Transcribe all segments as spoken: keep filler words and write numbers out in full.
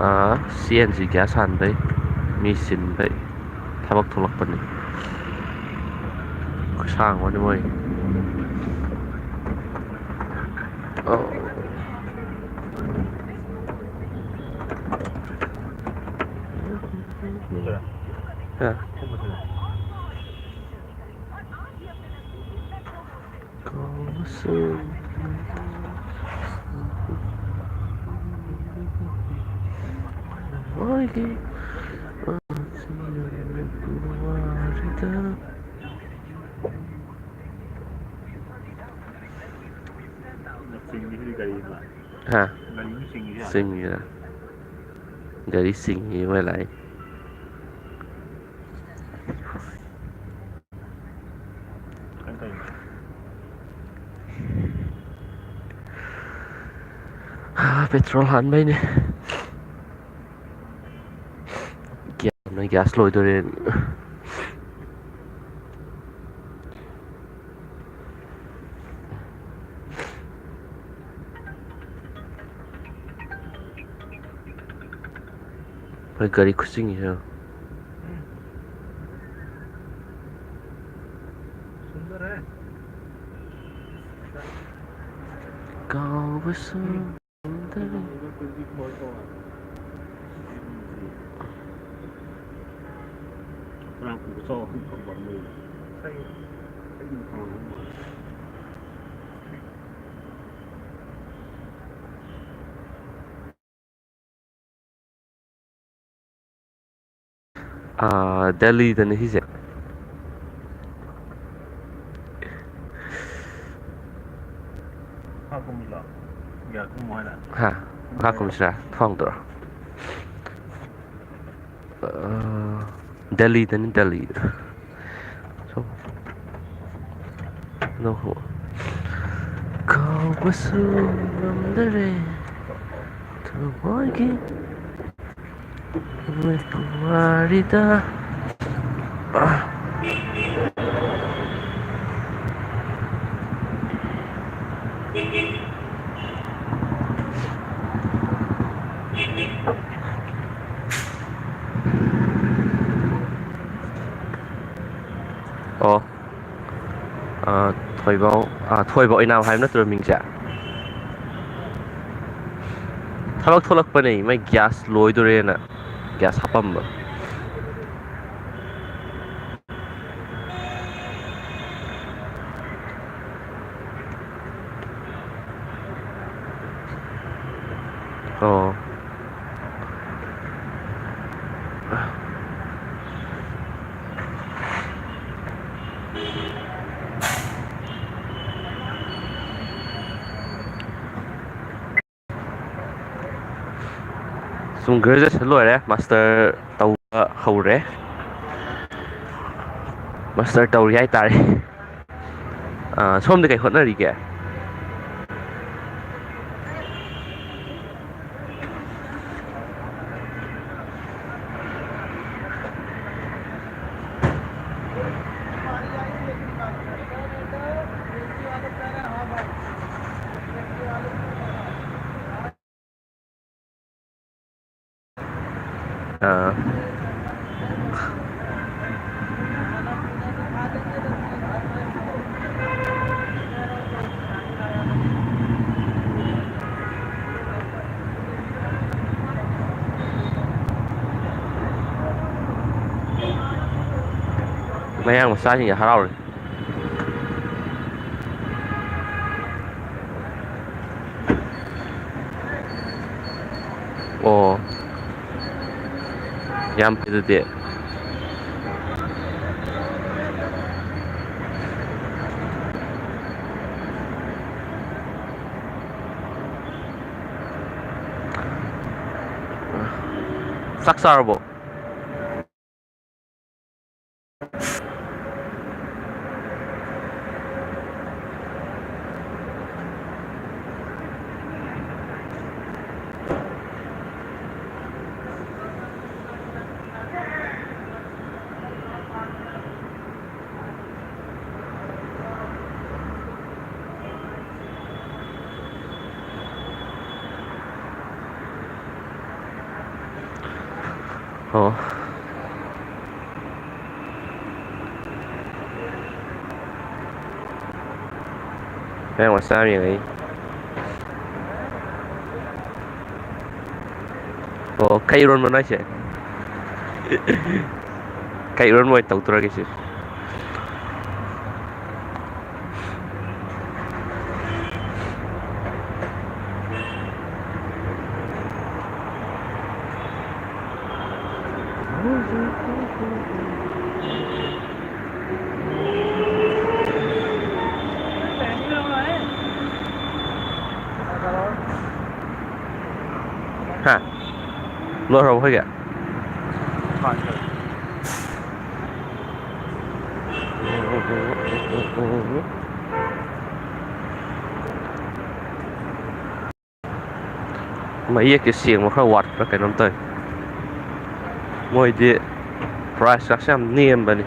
ꯑꯥ, ꯁꯤ and G gas ꯍꯥꯟꯕꯩ, ꯃꯤ ꯁꯤꯟꯕꯩ ꯊꯕꯛ ꯊꯣꯛꯂꯛꯄꯅꯤ꯫ ꯈꯨꯁꯥꯡ ꯑꯃꯅꯤ ꯃꯣꯏ꯫ ꯑꯧ꯫ ꯑ꯫ ꯀꯥꯎꯕꯁꯨ ꯃꯣꯏꯒꯤ ꯋꯥꯔꯤꯗ꯫ ꯆꯤꯡꯉꯤꯁꯤꯗꯤ ꯒꯥꯔꯤꯗꯣ꯫ ꯍꯥ? ꯒꯥꯔꯤꯗꯨ ꯆꯤꯡꯉꯤꯁꯦ꯫ ꯆꯤꯡꯉꯤꯔꯥ? ꯒꯥꯔꯤ ꯆꯤꯡꯉꯤ ꯃꯣꯏ ꯂꯥꯛꯏ꯫ ꯀꯩꯅꯣ ꯇꯧꯔꯤꯅꯦ꯫ ꯍꯥ, ꯄꯦꯇ꯭ꯔꯣꯜ ꯍꯥꯟꯕꯩꯅꯦ꯫ ꯒ꯭ꯌꯥ-, ꯅꯣꯏ ꯒ꯭ꯌꯥꯁ ꯂꯣꯏꯗꯣꯔꯦ꯫ ꯍꯣꯏ, ꯒꯥꯔꯤ ꯈꯨꯆꯤꯡꯁꯦ ꯌꯦꯡꯉꯣ꯫ ꯀꯥꯎꯕꯁꯨ ꯉꯝꯗꯔꯦ꯫ ꯑꯥ, ꯗꯦꯜꯂꯤꯗꯅꯦ ꯁꯤꯁꯦ꯫ ꯃꯈꯥ ꯀꯨꯝꯁꯤꯔꯣ? ꯒ꯭ꯌꯥꯔ ꯀꯨꯝꯃꯣ ꯍꯥꯏꯔ? ꯍꯥ? ꯃꯈꯥ ꯀꯨꯝꯁꯤꯔꯥ? ꯊꯣꯡꯗꯣꯔꯣ? ꯑꯥ, ꯗꯦꯜꯂꯤꯗꯅꯤ, ꯗꯦꯜꯂꯤꯗ꯫ ꯁꯨꯝ꯫ ꯅꯪ ꯍꯣ-, ꯀꯥꯎꯕꯁꯨ ꯉꯝꯗꯔꯦ ꯊꯃꯣꯏꯒꯤ ꯋꯥꯔꯤꯗ꯫ ꯑꯣ꯫ ꯑꯥ, ꯊꯣꯏꯕ, ꯑꯥ, ꯊꯣꯏꯕ ꯑꯣꯏꯅꯥꯝ ꯍꯥꯏꯕ ꯅꯠꯇ꯭ꯔꯣ ꯃꯤꯡꯁꯦ? ꯊꯕꯛ ꯊꯣꯛꯂꯛꯄꯅꯦ, ꯃꯥꯏ ꯒ꯭ꯌꯥꯁ ꯂꯣꯏꯗꯣꯔꯦꯅ ꯒ꯭ꯌꯥꯁ ꯍꯥꯄꯝꯕ꯫ ꯑꯣ꯫ ꯁꯨꯝ graduation ꯂꯣꯏꯔꯦ, master ꯇꯧꯕ ꯍꯧꯔꯦ꯫ Master ꯇꯧꯔꯤ ꯍꯥꯏꯇꯥꯔꯦ꯫ ꯑꯥ, ꯁꯣꯝꯗꯤ ꯀꯩ ꯍꯣꯠꯅꯔꯤꯒꯦ? ꯑꯥ꯫ ꯃꯌꯥꯡ ꯃꯆꯥꯁꯤꯡꯁꯦ ꯍꯔꯥꯎꯔꯦ꯫ ꯑꯣ꯫ ꯌꯥꯝ ꯐꯩ ꯑꯗꯨꯗꯤ꯫ ꯆꯥꯛ ꯆꯥꯔꯕꯣ? ꯑꯣ꯫ ꯃꯌꯥꯡ ꯃꯆꯥ ꯑꯃ ꯌꯦꯡꯉꯛꯏ꯫ ꯑꯣ, ꯈꯩ ꯏꯔꯣꯟꯕ ꯅꯣꯏꯁꯦ? ꯈꯩ ꯏꯔꯣꯟꯕ ꯑꯣꯏꯅ ꯇꯧꯗꯣꯔꯒꯦ ꯁꯤ꯫ ꯍꯥ? ꯂꯣꯏꯈ꯭ꯔꯕꯣ ꯑꯩꯈꯣꯏꯒꯤ? ꯃꯌꯦꯛꯁꯦ ꯁꯦꯡꯕ ꯈꯔ ꯋꯥꯠꯄ꯭ꯔꯥ ꯀꯩꯅꯣꯝ ꯇꯧꯋꯤ꯫ ꯃꯣꯏꯗꯤ price ꯀꯥꯁꯦ ꯌꯥꯝ ꯅꯦꯝꯕꯅꯤ,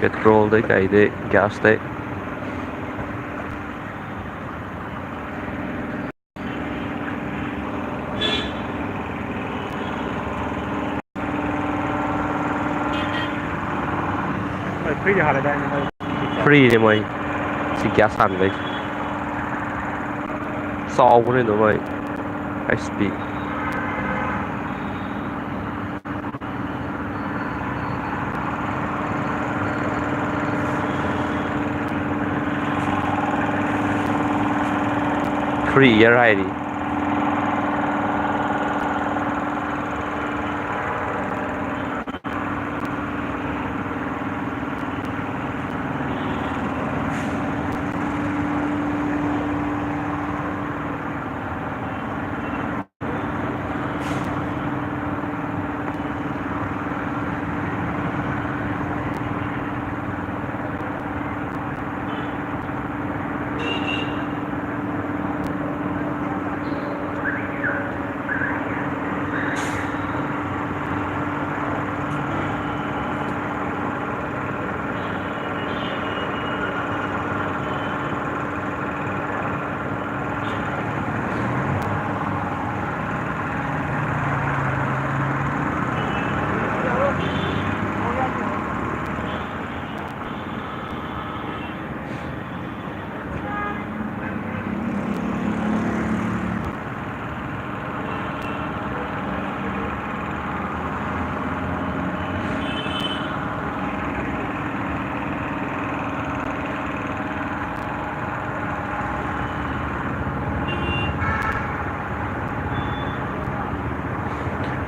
petrol ꯗꯩ ꯀꯩꯗꯩ, gas ꯇꯩ꯫ ꯃꯣꯏ free ꯗꯤ ꯍꯥꯜꯂꯦꯗꯥꯏꯅꯦ ꯃꯣꯏ? Free ꯅꯦ ꯃꯣꯏ꯫ ꯁꯤ gas ꯍꯥꯟꯕꯩ꯫ ꯆꯥꯎꯕꯅꯦ ꯑꯗꯨ ꯃꯣꯏ H P꯫ Free air ꯍꯥꯏꯔꯤ꯫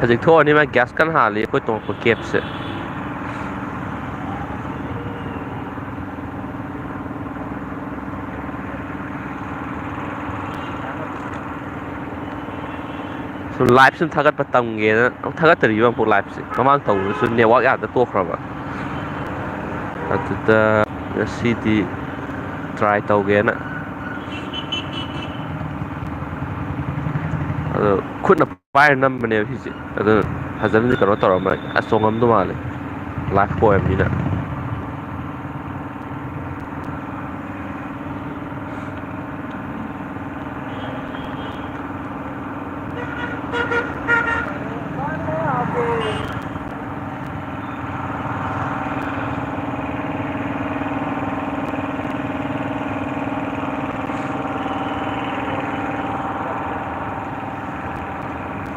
ꯍꯧꯖꯤꯛ ꯊꯣꯛꯑꯅꯤ, ꯃꯥ ꯒ꯭ꯌꯥꯁ ꯀꯟꯅ ꯍꯥꯜꯂꯤ ꯑꯩꯈꯣꯏ ꯇꯣꯡꯉꯛꯄ ꯀꯦꯞꯁꯦ꯫ ꯁꯨꯝ ꯂꯥꯏꯐ ꯁꯨꯝ ꯊꯥꯒꯠꯄ ꯇꯝꯒꯦꯅ ꯑꯃꯨꯛ ꯊꯥꯒꯠꯇꯔꯤꯕ ꯑꯃꯨꯛ ꯂꯥꯏꯐꯁꯦ꯫ ꯃꯃꯥꯡ ꯇꯧꯕꯗꯁꯨ ꯅꯦꯠꯋꯥꯛ ꯌꯥꯗ ꯇꯣꯛꯈ꯭ꯔꯕ꯫ ꯑꯗꯨꯗ ꯉꯁꯤꯗꯤ ꯇ꯭ꯔꯥꯏ ꯇꯧꯒꯦꯅ꯫ ꯑꯗꯣ ꯈꯨꯠꯅ ꯄꯥꯏꯔ ꯅꯝꯕꯅꯦꯕ ꯁꯤꯁꯦ꯫ ꯑꯗꯨ ꯐꯖꯅꯗꯤ ꯀꯩꯅꯣ ꯇꯧꯔꯝꯃꯦ꯫ ꯑꯁ, ꯆꯣꯡꯉꯝꯗꯧ ꯃꯥꯜꯂꯦ꯫ ꯂꯥꯏꯐ ꯑꯣꯏꯔꯕꯅꯤꯅ꯫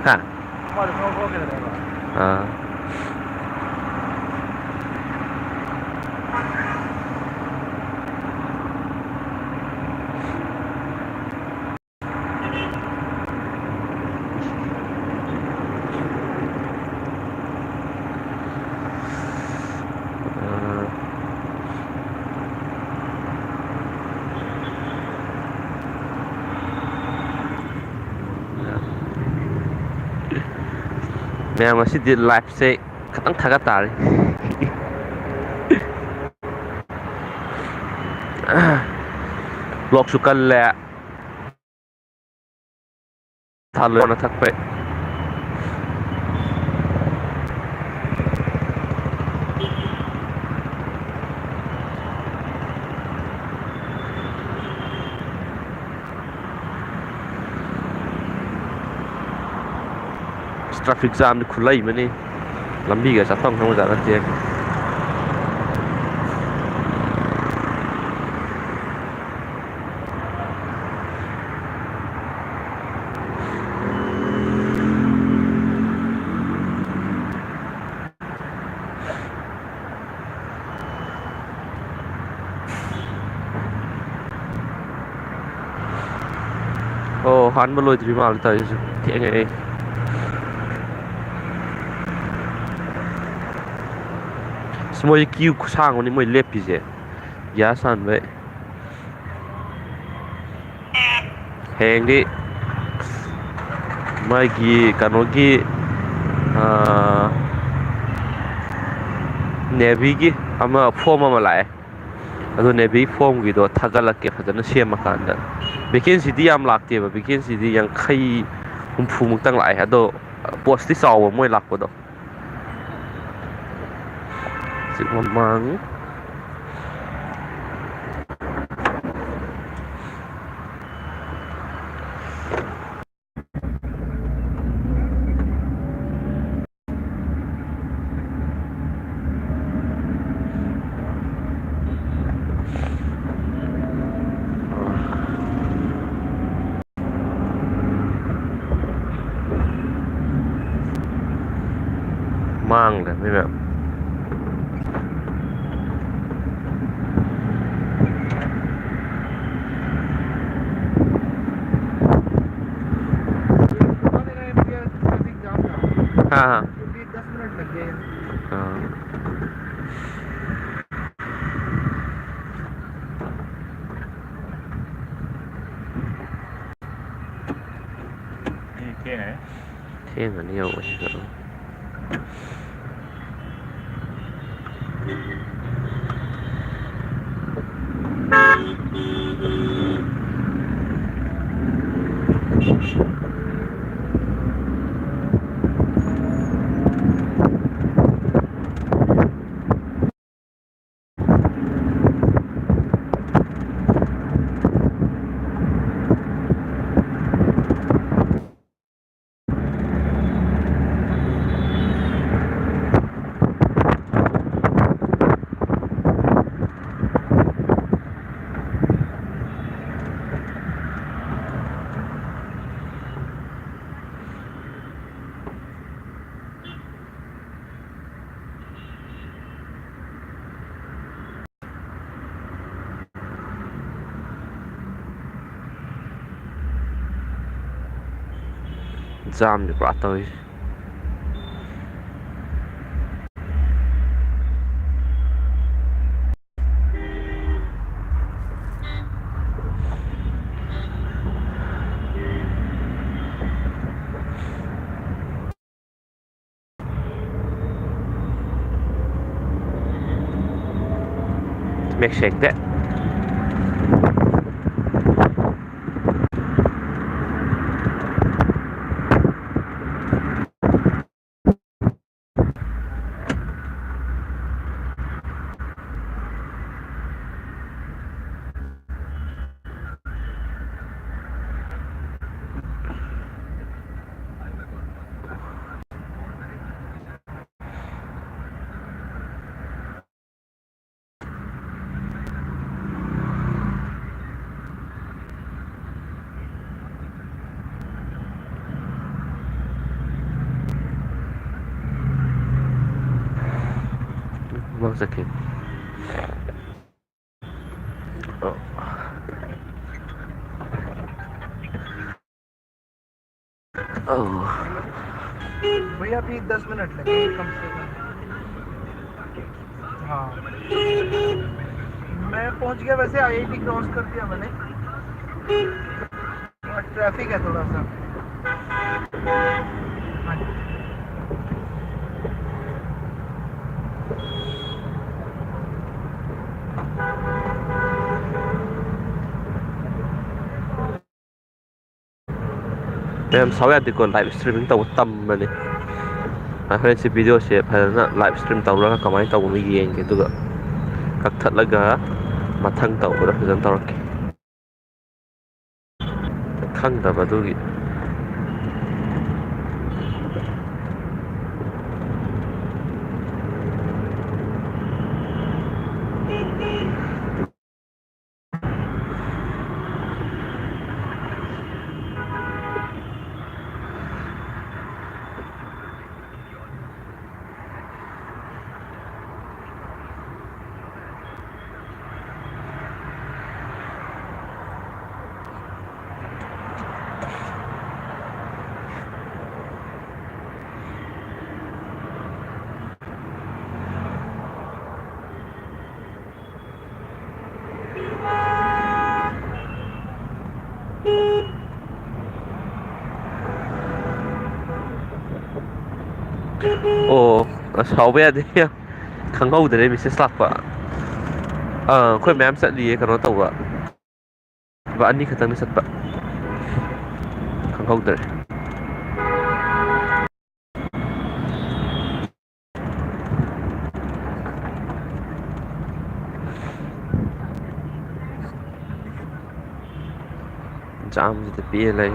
ꯍꯥ? ꯑꯥ꯫ ꯃꯌꯥꯝ, ꯉꯁꯤꯗꯤ ꯂꯥꯏꯐꯁꯦ ꯈꯤꯇꯪ ꯊꯥꯒꯠ ꯇꯥꯔꯦ꯫ ꯕ꯭ꯂꯣꯛꯁꯨ ꯀꯜꯂꯦ꯫ ꯊꯥ ꯂꯣꯏꯅ ꯊꯛꯄꯩ꯫ ꯇ꯭ꯔꯥꯐꯤꯛ ꯖꯥꯝꯗꯤ ꯈꯨꯠꯂꯩ ꯑꯃꯅꯤ꯫ ꯂꯝꯕꯤꯒ ꯆꯠꯐꯝ ꯈꯪꯕꯖꯥꯠ ꯅꯠꯇꯦ꯫ ꯑꯣ, ꯍꯥꯟꯕ ꯂꯣꯏꯗ꯭ꯔꯤ ꯃꯥꯜꯂꯦ ꯇꯧꯔꯤꯁꯦ꯫ ꯊꯦꯡꯉꯦ ꯑꯩ꯫ ꯃꯣꯏ ꯀ꯭ꯌꯨ ꯈꯨꯁꯥꯡꯕꯅꯤ ꯃꯣꯏ ꯂꯦꯞꯄꯤꯁꯦ꯫ ꯒ꯭ꯌꯥꯁ ꯍꯥꯟꯕꯩ꯫ ꯍꯌꯦꯡꯗꯤ ꯃꯥꯒꯤ ꯀꯩꯅꯣꯒꯤ, ꯑꯥ, ꯅꯦꯚꯤꯒꯤ ꯑꯃ ꯐꯣꯝ ꯑꯃ ꯂꯥꯛꯑꯦ꯫ ꯑꯗꯨ ꯅꯦꯚꯤ ꯐꯣꯝꯒꯤꯗꯣ ꯊꯥꯒꯠꯂꯛꯀꯦ ꯐꯖꯅ ꯁꯦꯝꯃꯀꯥꯟꯗ꯫ ꯚꯦꯀꯦꯟꯁꯤꯗꯤ ꯌꯥꯝ ꯂꯥꯛꯇꯦꯕ, ꯚꯦꯀꯦꯟꯁꯤꯗꯤ ꯌꯥꯡꯈꯩ ꯍꯨꯝꯐꯨꯃꯨꯛꯇꯪ ꯂꯥꯛꯑꯦ꯫ ꯑꯗꯣ ꯄꯣꯁꯇꯤ ꯆꯥꯎꯕ ꯃꯣꯏ ꯂꯥꯛꯄꯗꯣ꯫ ꯍꯧꯖꯤꯛ ꯃꯃꯥꯡ ꯃꯥꯡꯂꯦ ꯃꯤ ꯃꯌꯥꯝ꯫ हाँ, हाँ। हाँ। ꯊꯦꯡꯉꯅꯤ ꯌꯧꯕꯁꯤꯗ꯫ ꯖꯥꯝꯗꯤ ꯄꯨꯔꯥ ꯇꯧꯔꯤꯁꯦ꯫ ꯃꯌꯦꯛ ꯁꯦꯡꯗꯦ꯫ ꯃꯥꯡ ꯆꯠꯈꯤ꯫ भैया, अभी दस मिनट लगेंगे कम से कम। हाँ, मैं पहुंच गया। वैसे आईआईटी क्रॉस कर दिया मैंने, ट्रैफिक है थोड़ा सा। हाँ जी। ꯃꯌꯥꯝ ꯁꯥꯎ ꯌꯥꯗꯦꯀꯣ, ꯂꯥꯏꯚ ꯏꯁꯇ꯭ꯔꯤꯃꯤꯡ ꯇꯧꯕ ꯇꯝꯕꯅꯤ꯫ ꯑꯩꯈꯣꯏ ꯁꯤ ꯚꯤꯗꯤꯑꯣꯁꯦ ꯐꯖꯅ ꯂꯥꯏꯚ ꯏꯁꯇ꯭ꯔꯤꯝ ꯇꯧꯔꯒ ꯀꯃꯥꯏꯅ ꯇꯧꯕꯅꯣ ꯌꯦꯡꯒꯦ, ꯑꯗꯨꯒ ꯀꯛꯊꯠꯂꯒ ꯃꯊꯪ ꯇꯧꯕꯗ ꯐꯖꯅ ꯇꯧꯔꯛꯀꯦ꯫ ꯈꯪꯗꯕ ꯑꯗꯨꯒꯤ꯫ ꯑꯣ, ꯑꯁ, ꯁꯥꯎꯕ ꯌꯥꯗꯦ꯫ ꯈꯪꯍꯧꯗ꯭ꯔꯦ ꯃꯦꯁꯦꯖ ꯂꯥꯛꯄ꯫ ꯑꯥ, ꯑꯩꯈꯣꯏ ꯃꯌꯥꯝ ꯆꯠꯂꯤꯌꯦ, ꯀꯩꯅꯣ ꯇꯧꯕ꯫ ꯂꯨꯄꯥ ꯑꯅꯤ ꯈꯛꯇꯪꯗ ꯆꯠꯄ꯫ ꯈꯪꯍꯧꯗ꯭ꯔꯦ꯫ ꯆꯥꯝꯁꯤꯗ ꯄꯤꯔ ꯂꯩ꯫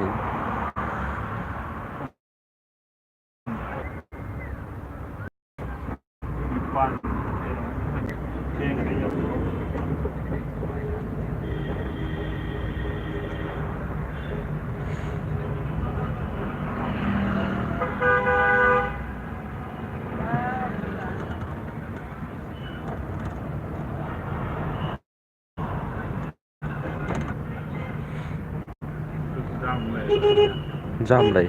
ꯖꯥꯝ ꯂꯩ꯫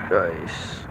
Guys.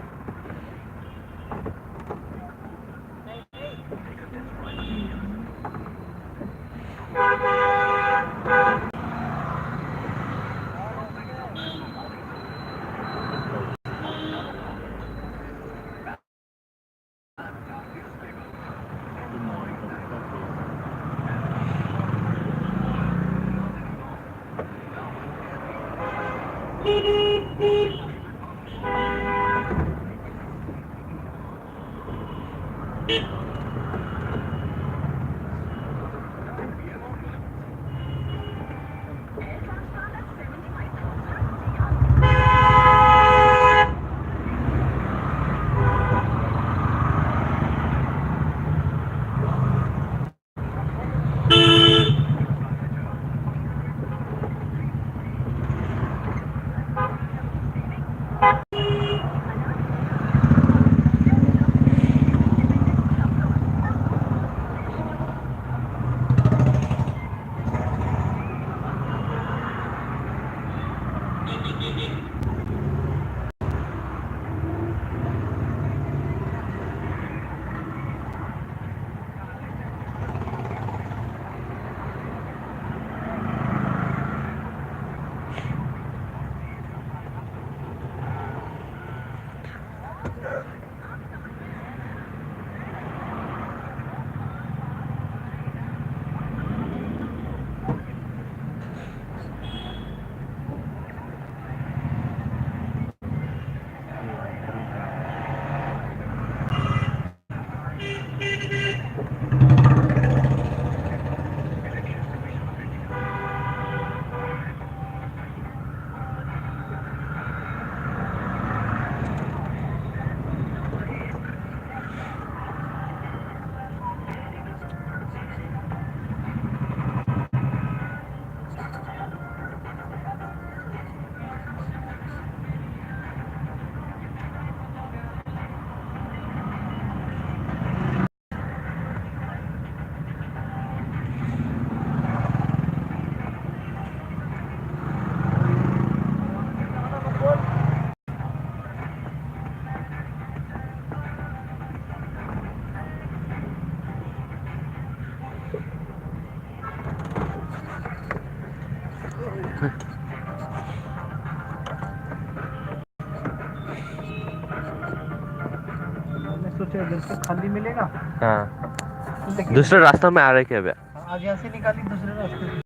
पीछे जब तक खाली मिलेगा। हाँ। लेकिन दूसरे रास्ता में आ रहे क्या भैया? हाँ, आगे यहाँ से निकाली दूसरे रास्ते से।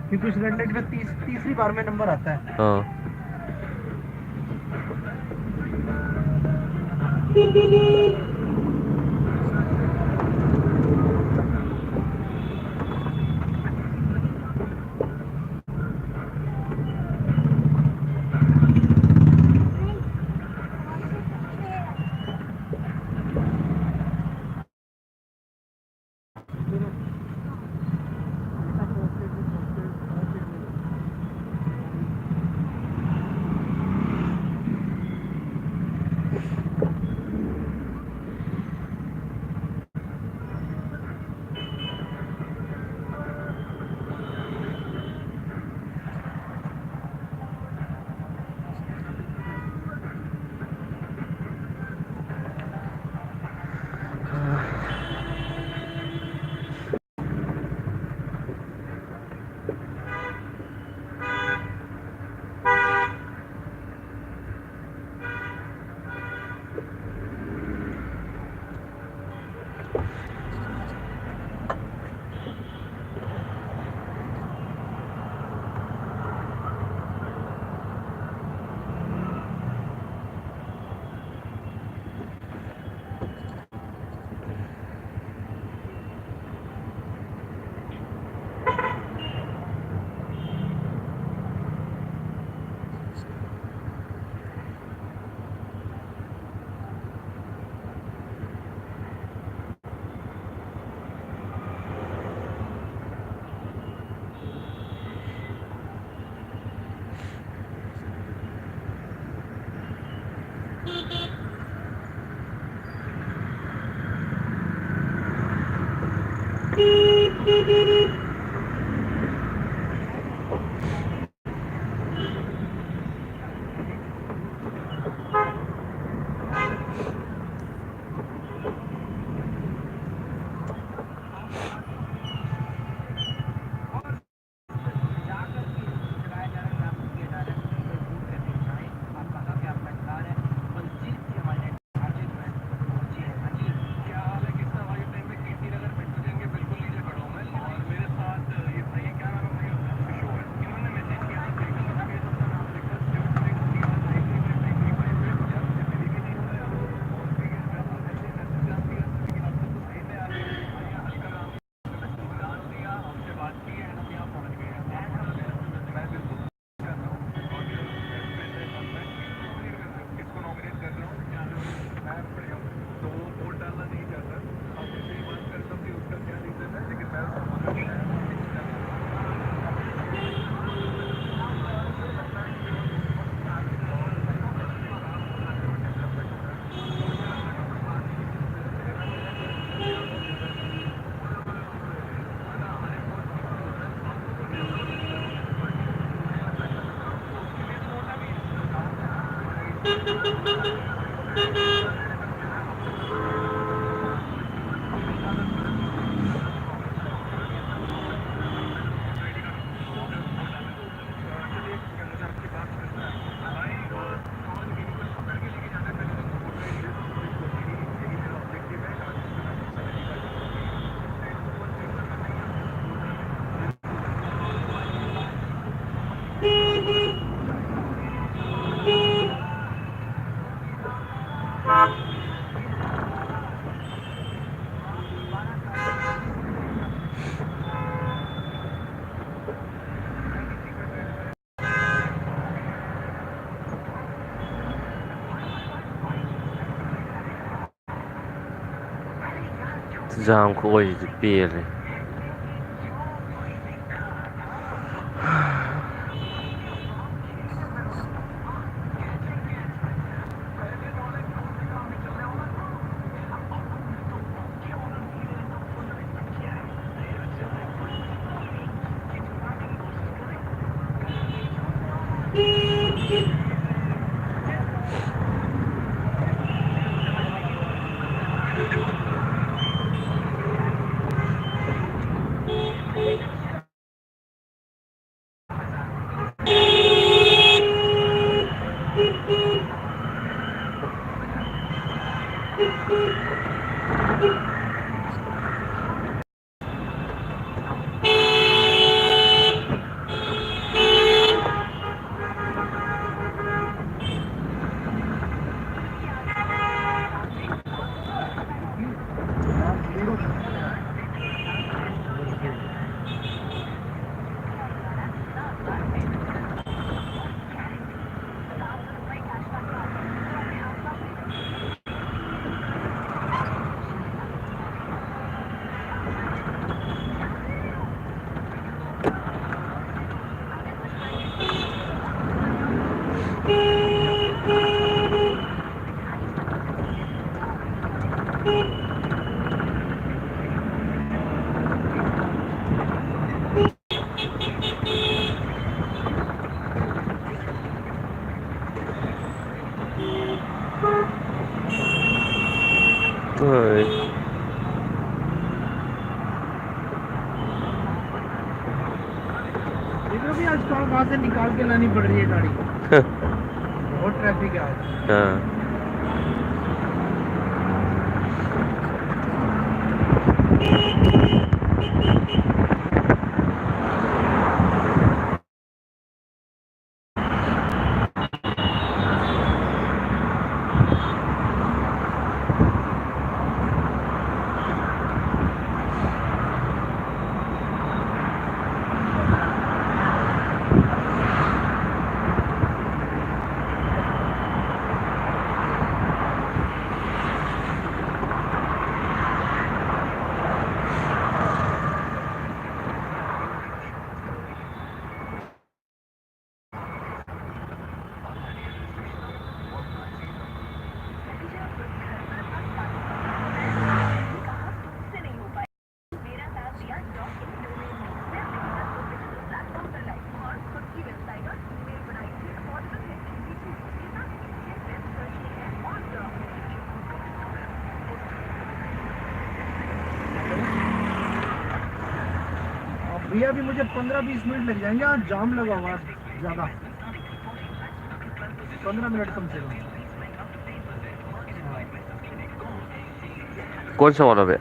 क्योंकि उस रेड लाइट पे तीस, तीसरी बार में नंबर आता है। हाँ। ꯖꯥꯝ ꯈꯨꯑꯣꯏꯁꯤꯗꯤ ꯄꯦꯜꯂꯦ꯫ हाँ। इधर भी आज कहाँ, कहाँ से निकाल के लानी पड़ रही है गाड़ी। बहुत ट्रैफिक है आज। हाँ। भैया, अभी मुझे पंद्रह बीस मिनट लग जाएंगे, आज जाम लगा हुआ है ज़्यादा। पंद्रह मिनट कम से कम। कौन सा वाला बे?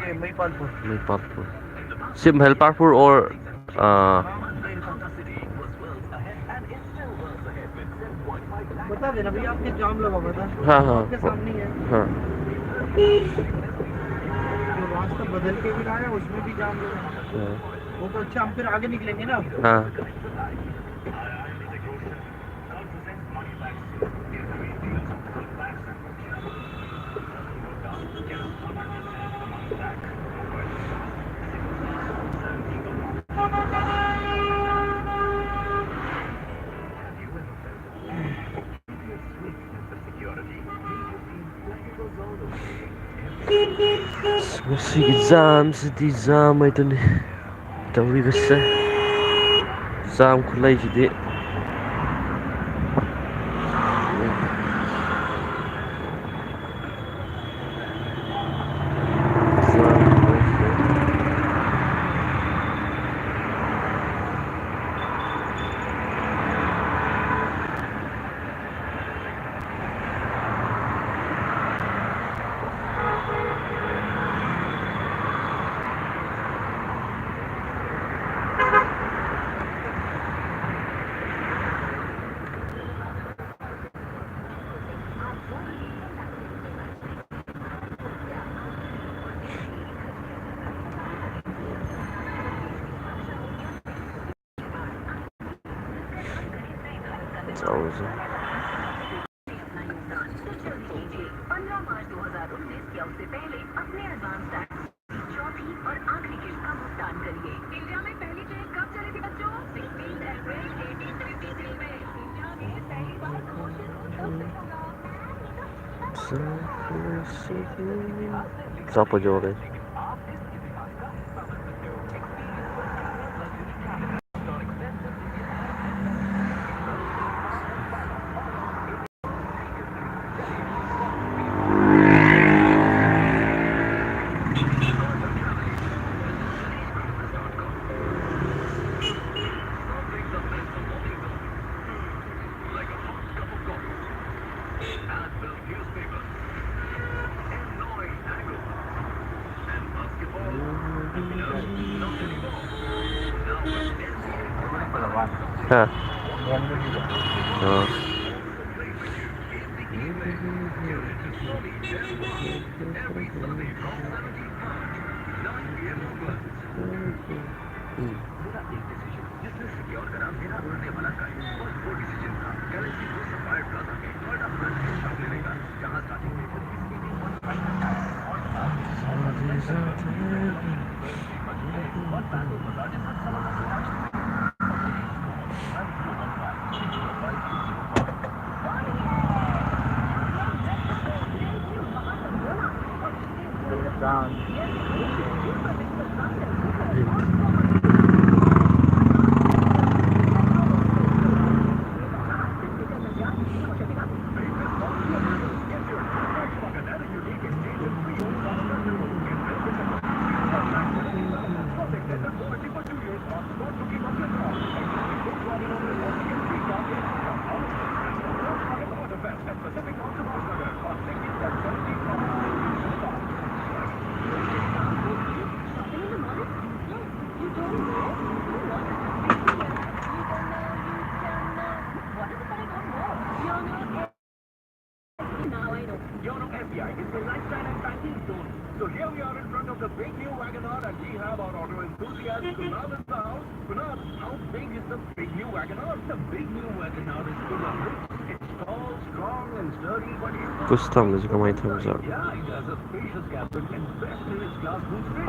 ये मईपालपुर। मईपालपुर। सिर्फ मईपालपुर और, आ, बता देना भैया, आपके जाम लगा हुआ था। हाँ, हाँ। आपके सामने ही है। हाँ। जो रास्ता बदल के भी लाया, उसमें भी जाम लगा। हाँ। वो तो अच्छा, हम फिर आगे निकलेंगे ना। हाँ। ꯉꯁꯤꯒꯤ ꯖꯥꯝꯁꯤꯗꯤ ꯖꯥꯝ ꯍꯥꯏꯗꯨꯅꯤ ꯇꯧꯔꯤꯕꯁꯦ꯫ ꯖꯥꯝ ꯈꯨꯠꯂꯩꯁꯤꯗꯤ꯫ जाओ इसे। Só pode ouvir. हाँ। हाँ। Europe F D I is the lifestyle and banking zone. So here we are in front of the big new WagonR, and we have our auto enthusiast Kunal in the house. Kunal, how big is the big new WagonR? The big new WagonR is full of rich. It's tall, strong, and sturdy, but it's कुछ था मुझे कमाई था मुझे। Yeah, it has a spacious cabin and best in its class boot space.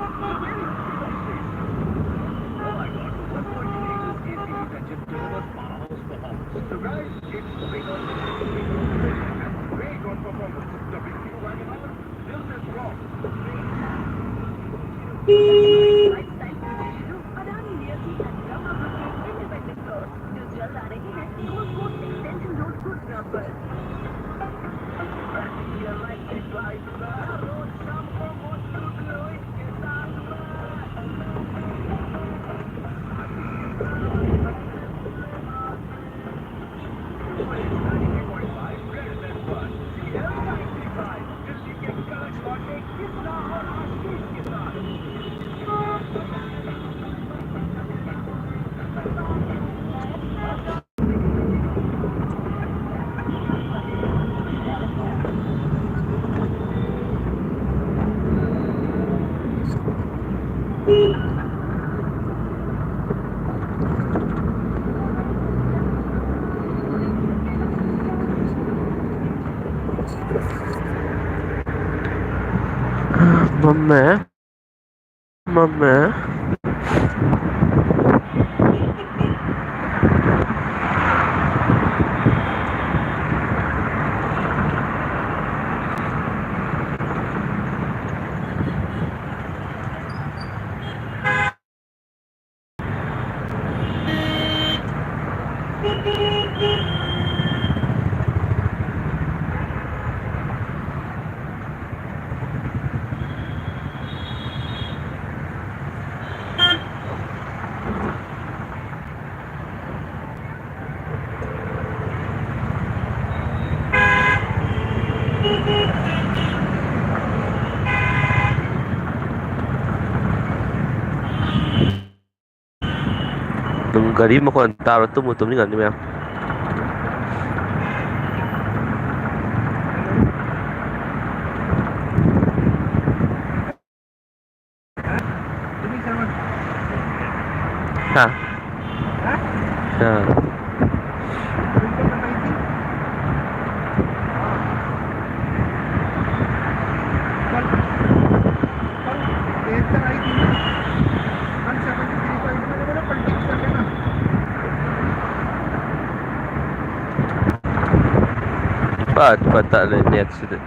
Oh my God, the one point two liters A C with engine delivers powerhouse performance. So guys, it's big on big on performance. Big on performance. The big new WagonR. Built and strong. Lifestyle Adani Realty and Brahma Group के independent store, जो जल्द आ रही है Golf Course Extension Road, Gurugram पर। Passenger life is right. Road शाम को मौजूद Lewis के साथ में। ꯃꯝꯃꯦ꯫ ꯃꯝꯃꯦ꯫ ꯑꯗꯨꯝ ꯒꯥꯔꯤ ꯃꯈꯣꯟ ꯇꯥꯕ꯭ꯔꯥ? ꯇꯨꯝꯕꯨ ꯇꯨꯝꯅꯤꯡꯉꯝꯅꯤ ꯃꯌꯥꯝ꯫ हाँ। हाँ। बात पता नहीं, नेट से।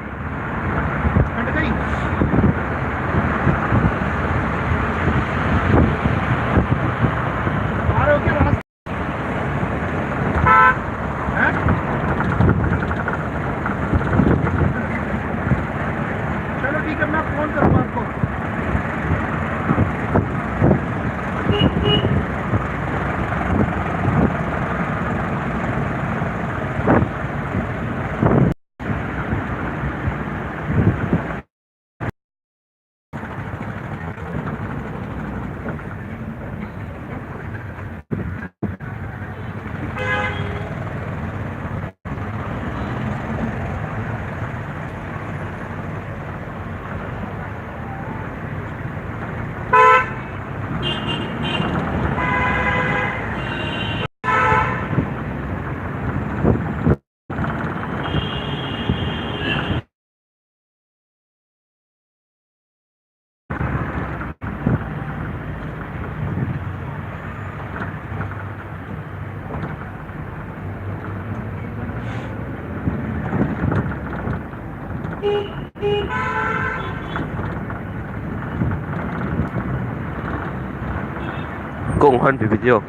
Kung han video.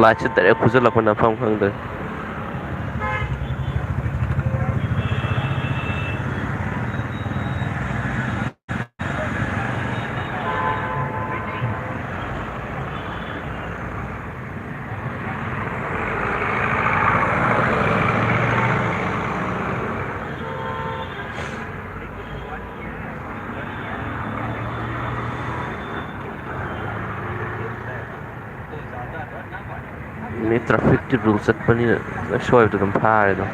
ꯂꯥꯏꯠꯁꯦ ꯗꯥꯏꯔꯦꯛ ꯐꯨꯖꯜꯂꯛꯄ ꯅꯝꯐꯝ ꯈꯪꯗ꯭ꯔꯦ꯫ ꯃꯤ ꯇ꯭ꯔꯥꯐꯤꯛꯀꯤ ꯔꯨꯜ ꯆꯠꯄꯅꯤꯅ ꯂꯣꯏ ꯁꯣꯏꯕꯗ ꯑꯗꯨꯝ ꯐꯥꯔꯦꯗꯣ꯫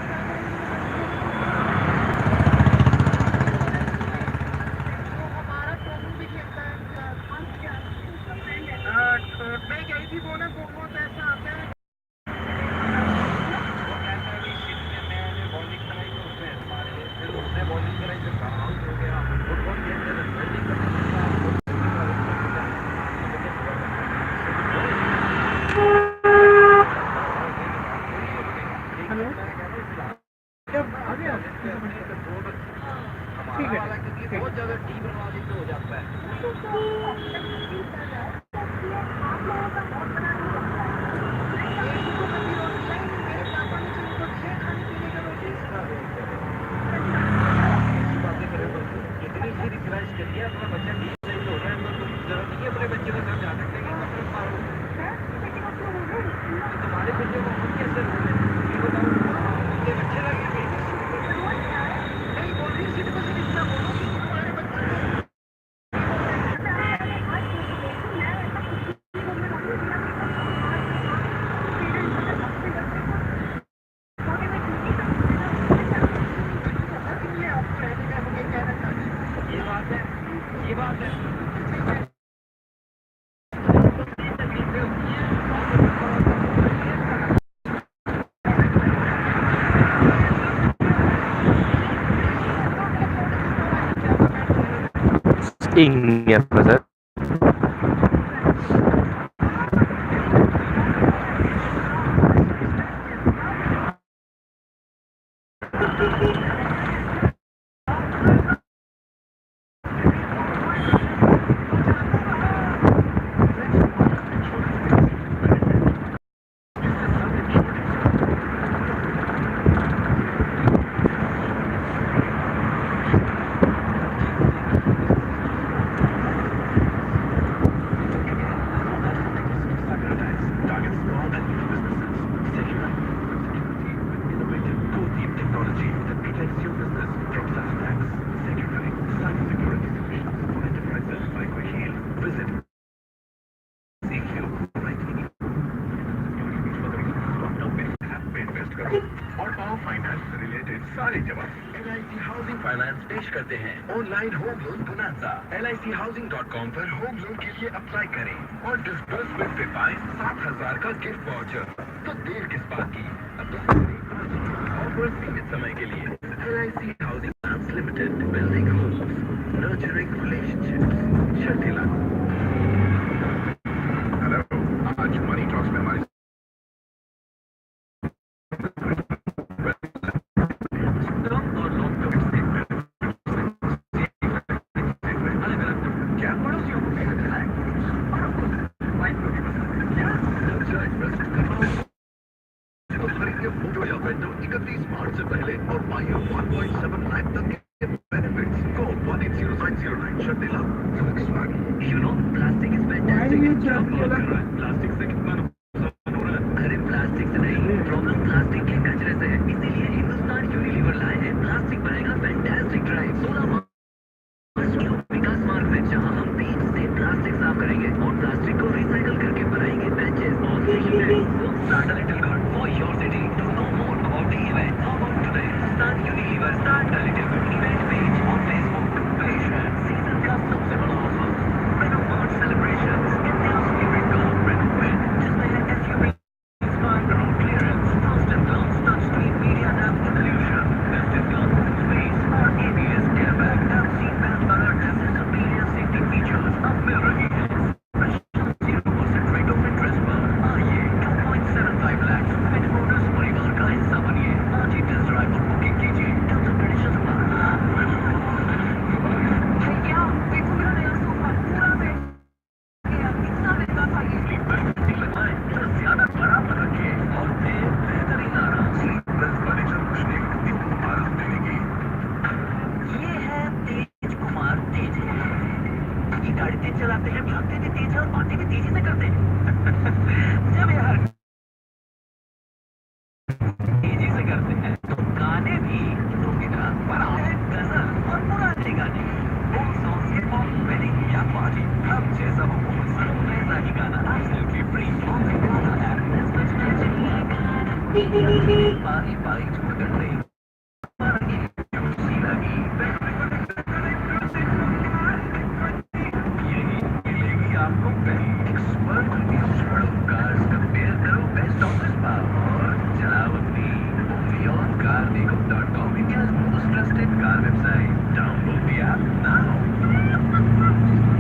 ꯏꯪꯉꯦ ꯐꯖꯅ꯫ सारे जवाब। L I C housing finance पेश करते हैं online home loan bonanza. L I C housing dot com पर होम लोन के लिए अप्लाई करें और डिसबर्समेंट पे पाएं सात हजार का गिफ्ट वाउचर। तो देर किस बात की, अप्लाई करें आज ही। ऑफर सीमित समय के लिए। L I C housing finance limited, building homes, nurturing relationships. शर्तें लागू। हेलो, आज मनी टॉक्स में हमारे टर्म और लॉन्ग टर्म स्टेटमेंट, अलग-अलग टर्म। क्या पड़ोसियों को भी रखना है? और आपको माइक्रो भी पसंद है। क्या? अच्छा, इन्वेस्ट करना हो तो खरीदिए मोटो या वेंडो इकतीस मार्च से पहले और पाइए वन पॉइंट सेवन लाख तक के benefits. Call one eight zero nine zero nine. शर्तें लागू। Volkswagen, you know, plastic is fantastic. Why you jump? Plastic से कितना नुकसान हो रहा है? अरे, प्लास्टिक से नहीं, प्रॉब्लम प्लास्टिक के कचरे से है। इसीलिए हिंदुस्तान यूनिलीवर लाए हैं प्लास्टिक बनाएगा फैंटास्टिक ड्राइव। सोलह मार्च को विकास मार्ग में, जहां हम बीज से प्लास्टिक साफ करेंगे और प्लास्टिक को रिसाइकल करके बनाएंगे बेंचेस और station desk. Start a little good for your city. To know more about the event, log on to the Hindustan Unilever Start a Little Good event page on Facebook. पेश है season का सबसे बड़ा offer, Renault mart celebrations, India's favourite car Renault Kwid, जिसमें है SUV, spike road clearance, first and class touch screen media lab evolution, best in class space और ABS airbag and seat belt alert जैसे superior safety features अब मिल रहे हैं special zero percent rate of interest पर। आइए, two point seven five lakh fit owners परिवार का हिस्सा बनिए। आज ही टेस्ट ड्राइव और बुकिंग कीजिए। Terms and conditions apply. भैया, देखो मेरा नया सोफा, पूरा बेड। यार, कितना महंगा था ये? स्लीप वेल, ज्यादा बड़ा रखें और दे बेहतरीन आराम। स्लीप वेल फर्नीचर कुशनिंग, इनको आराम देने की। ये है तेज कुमार तेज। ये गाड़ी तेज चलाते हैं, भागते भी तेज है और बातें भी तेजी से करते हैं। जब ये हर तेजी से करते हैं तो गाने भी धूमधाम। पर आए गजल और पुराने गाने, old songs, hip hop, wedding या पार्टी, हम जैसा हो मूड, हम वैसा ही गाना। आजकल के फ्री ऑन गाना ऐप। बारी बारी झुमकन नहीं। Expert reviews पढ़ो, cars compare करो, best offers पाओ और चलाओ अपनी Only on car देखो dot com, India's most trusted car website. Download the app now.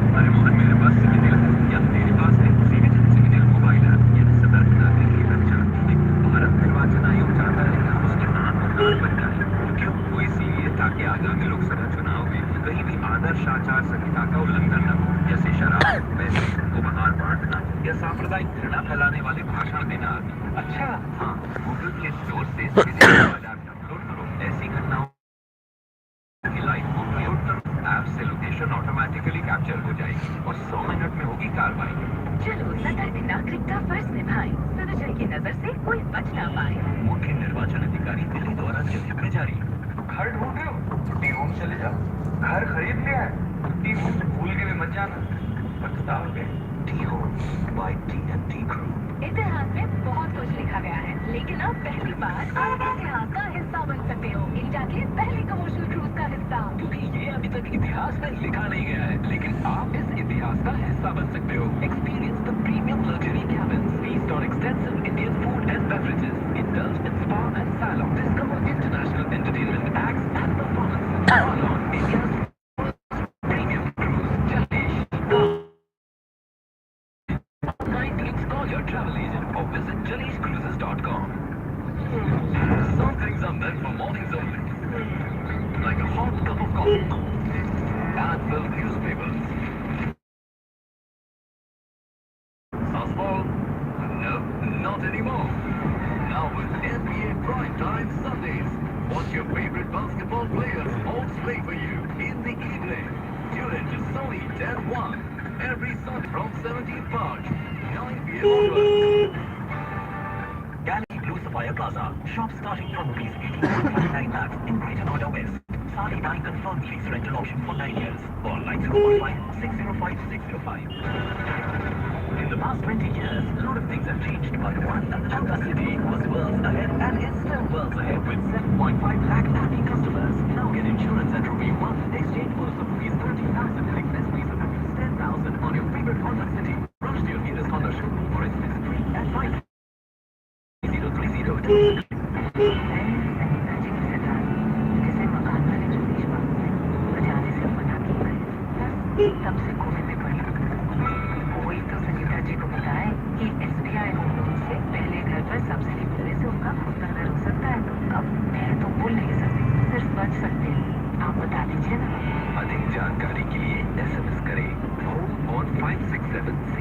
हमारे मोहन मेरे पास सिविजिल है या तेरे पास है सिविजिल, सिविजिल मोबाइल ऐप। यह सतर्क नागरिक की रक्षा है। भारत निर्वाचन आयोग चाहता है कि हम उसके आंख और कान बन जाए। वो क्यों? वो इसीलिए ताकि आगामी लोकसभा चुनाव में कहीं भी आदर्श आचार संहिता का उल्लंघन न हो, जैसे शराब, पैसे, उपहार बांटना या सांप्रदायिक घृणा फैलाने वाले भाषण देना आदि। अच्छा, हाँ, Google Play Store से सिविजिल मोबाइल ऐप डाउनलोड करो। ऐसी घटनाओं की लाइव फोटो अपलोड करो। ऐप से लोकेशन ऑटोमेटिकली कैप्चर हो जाएगी और सौ मिनट में होगी कार्रवाई। चलो, सतर्क नागरिक का फर्ज निभाएं, सिविजिल की नजर से कोई बच ना पाए। मुख्य निर्वाचन अधिकारी दिल्ली द्वारा जनहित में जारी। घर ढूंढ रहे हो? टी होम चले जाओ। घर खरीद लिया है? टी होम भूल के भी मत जाना, पछताओगे। Tea Home by T and T Group. इतिहास में बहुत कुछ लिखा गया है, लेकिन अब पहली बार आप इतिहास का हिस्सा बन सकते हो। इंडिया के पहले कमर्शियल क्रूज का हिस्सा। क्योंकि ये अभी तक इतिहास में लिखा नहीं गया है, लेकिन आप इस इतिहास का हिस्सा बन सकते हो। Experience the premium luxury cabins feast on extensive Indian food and beverages. Indulge in spa and salon. Discover international entertainment acts and performances. All on India's premium cruise, Jalesh. Online teams, call your travel agent or visit jalesh cruises dot com. Some things are meant for mornings only. Like a hot cup of coffee and filled newspapers. Softball? No, not anymore. Now with N B A Prime Time Sundays. Watch your favorite basketball players all play for you in the evening. Tune in to Sony ten one every Sunday from seventeenth March, nine p m onwards. Galaxy Blue Sapphire Plaza. Shops starting from rupees eighteen point five nine lakhs in Greater Noida West. Saree nine confirmed lease rental option for nine years. Call nine zero one five six zero five six zero five. In the past twenty years, a lot of things have changed, but one, Changka City was worlds ahead and is still worlds ahead with seven point five lakh happy customers. Now get insurance at rupee one, exchange bonus of rupees thirty thousand and excess fees of rupees ten thousand on your favorite Honda City Sunita जी की सगाई, जिसे मकान मालिक रमेश बाबू ने बजाने से मना किया है, तब से कोविड में पड़ी। कोई तो सनीता जी को बताए कि एसबीआई होम लोन से पहले घर पर सब्सिडी मिलने से उनका खुद का घर हो सकता है। अब मैं तो बोल नहीं सकती, सिर्फ बच सकते हैं। आप बता दीजिए ना। अधिक जानकारी के लिए एसएमएस करें home on five six seven six.